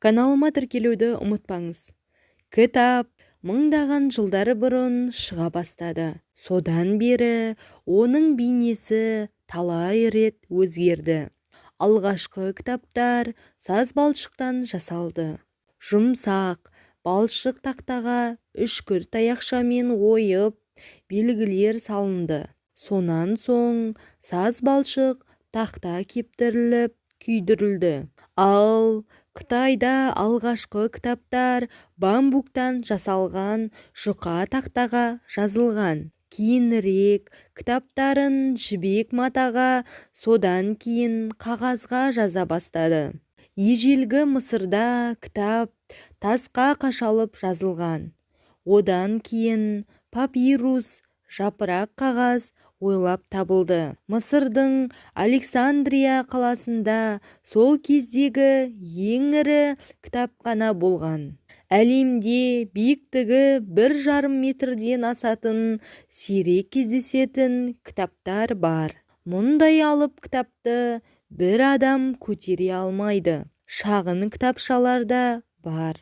Каналыма тіркелуді ұмытпаңыз. Кітап мыңдаған жылдар бұрын шыға бастады. Содан бері оның бейнесі талай рет өзгерді. Алғашқы кітаптар саз балшықтан жасалды. Жұмсақ балшық тақтаға үшкір таяқшамен ойып, белгілер салынды. Сонан соң саз балшық тақта кептіріліп, күйдірілді. Ал Қытайда алғашқы кітаптар бамбуктан жасалған жұқа тақтаға жазылған. Кейінірек кітаптарын жібек матаға, содан кейін қағазға жаза бастады. Ежелгі Мысырда кітап тасқа қашалып жазылған. Одан кейін папирус, жапырақ қағаз ойлап табылды. Мысырдың Александрия қаласында сол кездегі ең ірі кітапхана болған. Әлемде биіктігі 1,5 метрден асатын сирек кездесетін кітаптар бар. Мұндай алып кітапты бір адам көтере алмайды. Шағын кітапшалар да бар.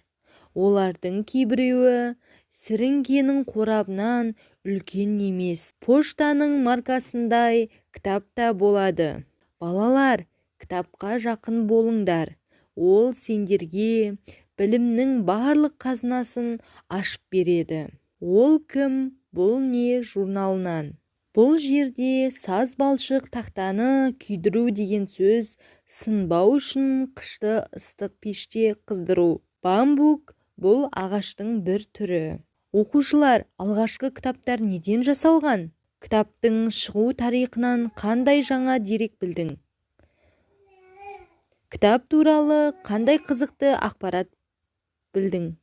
Олардың кейбіреуі сіріңкенің қорабынан үлкен емес, поштаның маркасындай кітап та болады. Балалар, кітапқа жақын болыңдар. Ол сендерге білімнің барлық қазынасын ашып береді. «Ол кім, бұл не» журналынан. Бұл жерде саз балшық тақтаны күйдіру деген сөз сынбау үшін қышты ыстық пеште қыздыру. Бамбук – бұл ағаштың бір түрі. Оқушылар, алғашқы кітаптар неден жасалған? Кітаптың шығу тарихынан қандай жаңа дерек білдің? Кітап туралы қандай қызықты ақпарат білдің?